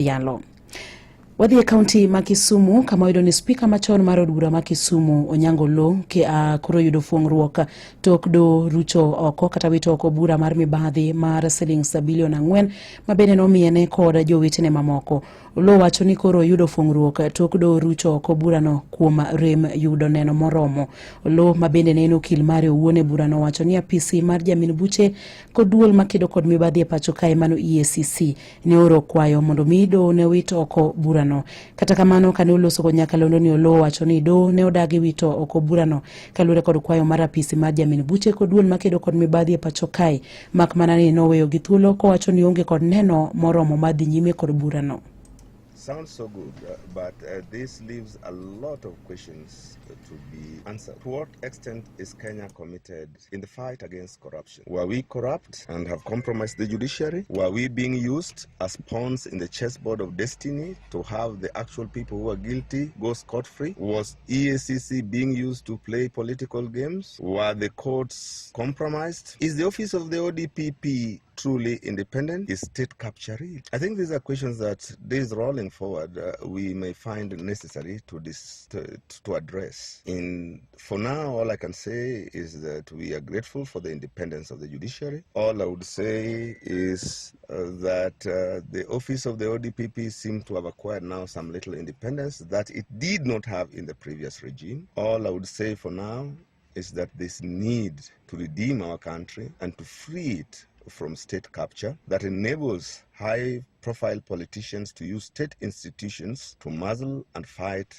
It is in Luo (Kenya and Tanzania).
Yalo. Wadhi e kaunti ma Kisumu kama wayudo ni spika machon mar od bura ma Kisumu Onyango Oloo koro yudo fuong'ruok tok do rucho oko kata wito oko bura mar mibadhi mar siling bilion 4 ma bende nomiye kod jowetene mamoko. Oloo wacho ni koro oyudo fuong'ruok tok do rucho oko burano kuom rem yudo neno moromo. Oloo ma bende ne en okil mare owuon e burano wacho ni apisi mar jamin buche kod duol makedo kod mibadhi e pacho kae mano EACC ne oro kwayo mondo mi doho ne wit oko burano. Kata kamano kane oloso kod nyakalondo ni Oloo wacho ni doho ne odagi wito oko burano kaluwore kod kwayo mar apisi mar jamin buche kod duol makedo kod mibadhi e pacho kae mak mana ni noweyo gi thuolo kowacho ni onge kod neno moromo mar dhi nyime kod burano. Sounds so good, but this leaves a lot of questions to be answered. To what extent is Kenya committed in the fight against corruption? Were we corrupt and have compromised the judiciary? Were we being used as pawns in the chessboard of destiny to have the actual people who are guilty go scot-free? Was EACC being used to play political games? Were the courts compromised? Is the office of the ODPP truly independent? Is state capture real? I think these are questions that days rolling forward we may find necessary to address. In for now, all I can say is that we are grateful for the independence of the judiciary. All I would say is that the office of the ODPP seems to have acquired now some little independence that it did not have in the previous regime. All I would say for now is that this need to redeem our country and to free it from state capture that enables high profile politicians to use state institutions to muzzle and fight